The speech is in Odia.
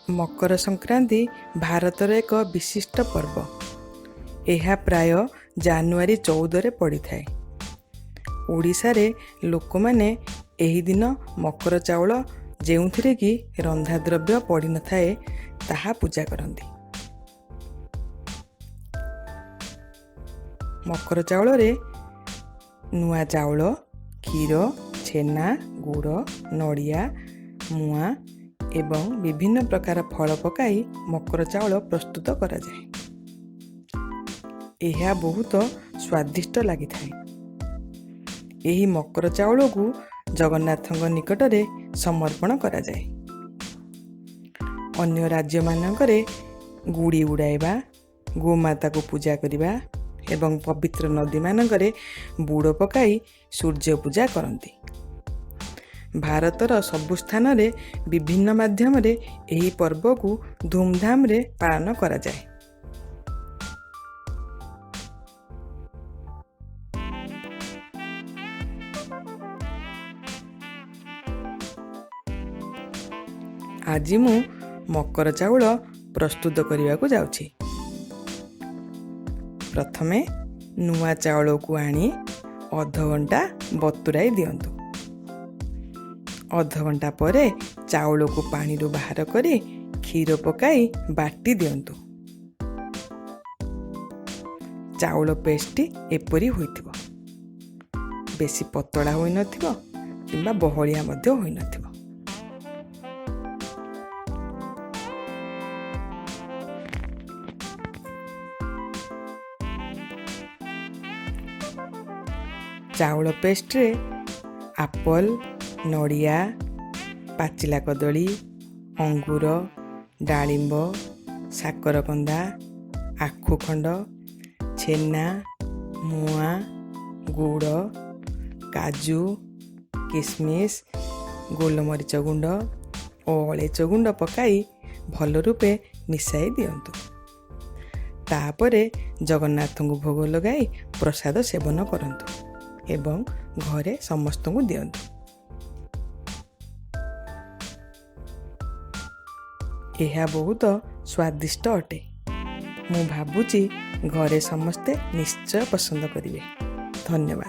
ମକର ସଂକ୍ରାନ୍ତି ଭାରତର ଏକ ବିଶିଷ୍ଟ ପର୍ବ। ଏହା ପ୍ରାୟ ଜାନୁଆରୀ 14ରେ ପଡ଼ିଥାଏ। ଓଡ଼ିଶାରେ ଲୋକମାନେ ଏହି ଦିନ ମକର ଚାଉଳ, ଯେଉଁଥିରେ କି ରନ୍ଧା ଦ୍ରବ୍ୟ ପଡ଼ିନଥାଏ, ତାହା ପୂଜା କରନ୍ତି। ମକର ଚାଉଳରେ ନୂଆ ଚାଉଳ, କ୍ଷୀର, ଛେନା, ଗୁଡ଼, ନଡ଼ିଆ, ମୁଆଁ ଏବଂ ବିଭିନ୍ନ ପ୍ରକାର ଫଳ ପକାଇ ମକର ଚାଉଳ ପ୍ରସ୍ତୁତ କରାଯାଏ। ଏହା ବହୁତ ସ୍ୱାଦିଷ୍ଟ ଲାଗିଥାଏ। ଏହି ମକର ଚାଉଳକୁ ଜଗନ୍ନାଥଙ୍କ ନିକଟରେ ସମର୍ପଣ କରାଯାଏ। ଅନ୍ୟ ରାଜ୍ୟମାନଙ୍କରେ ଗୁଡ଼ି ଉଡ଼ାଇବା, ଗୋମାତାକୁ ପୂଜା କରିବା ଏବଂ ପବିତ୍ର ନଦୀମାନଙ୍କରେ ବୁଡ଼ ପକାଇ ସୂର୍ଯ୍ୟ ପୂଜା କରନ୍ତି। ଭାରତର ସବୁ ସ୍ଥାନରେ ବିଭିନ୍ନ ମାଧ୍ୟମରେ ଏହି ପର୍ବକୁ ଧୁମଧାମରେ ପାଳନ କରାଯାଏ। ଆଜି ମୁଁ ମକର ଚାଉଳ ପ୍ରସ୍ତୁତ କରିବାକୁ ଯାଉଛି। ପ୍ରଥମେ ନୂଆ ଚାଉଳକୁ ଆଣି ଅଧଘଣ୍ଟା ବତୁରାଇ ଦିଅନ୍ତୁ। ଅଧଘଣ୍ଟା ପରେ ଚାଉଳକୁ ପାଣିରୁ ବାହାର କରି କ୍ଷୀର ପକାଇ ବାଟି ଦିଅନ୍ତୁ। ଚାଉଳ ପେଷ୍ଟଟି ଏପରି ହୋଇଥିବ, ବେଶୀ ପତଳା ହୋଇନଥିବ କିମ୍ବା ବହଳିଆ ମଧ୍ୟ ହୋଇନଥିବ। ଚାଉଳ ପେଷ୍ଟରେ ଆପଲ୍, ନଡ଼ିଆ, ପାଚିଲା କଦଳୀ, ଅଙ୍ଗୁର, ଡାଳିମ୍ବ, ସାକରକନ୍ଦା, ଆଖୁଖଣ୍ଡ, ଛେନା, ମୁଆଁ, ଗୁଡ଼, କାଜୁ, କିସମିସ୍, ଗୋଲମରିଚ ଗୁଣ୍ଡ ଓ ଅଳେଇଚ ଗୁଣ୍ଡ ପକାଇ ଭଲ ରୂପେ ମିଶାଇ ଦିଅନ୍ତୁ। ତାପରେ ଜଗନ୍ନାଥଙ୍କୁ ଭୋଗ ଲଗାଇ ପ୍ରସାଦ ସେବନ କରନ୍ତୁ ଏବଂ ଘରେ ସମସ୍ତଙ୍କୁ ଦିଅନ୍ତୁ। ଏହା ବହୁତ ସ୍ୱାଦିଷ୍ଟ ଅଟେ। ମୁଁ ଭାବୁଛି ଘରେ ସମସ୍ତେ ନିଶ୍ଚୟ ପସନ୍ଦ କରିବେ। ଧନ୍ୟବାଦ।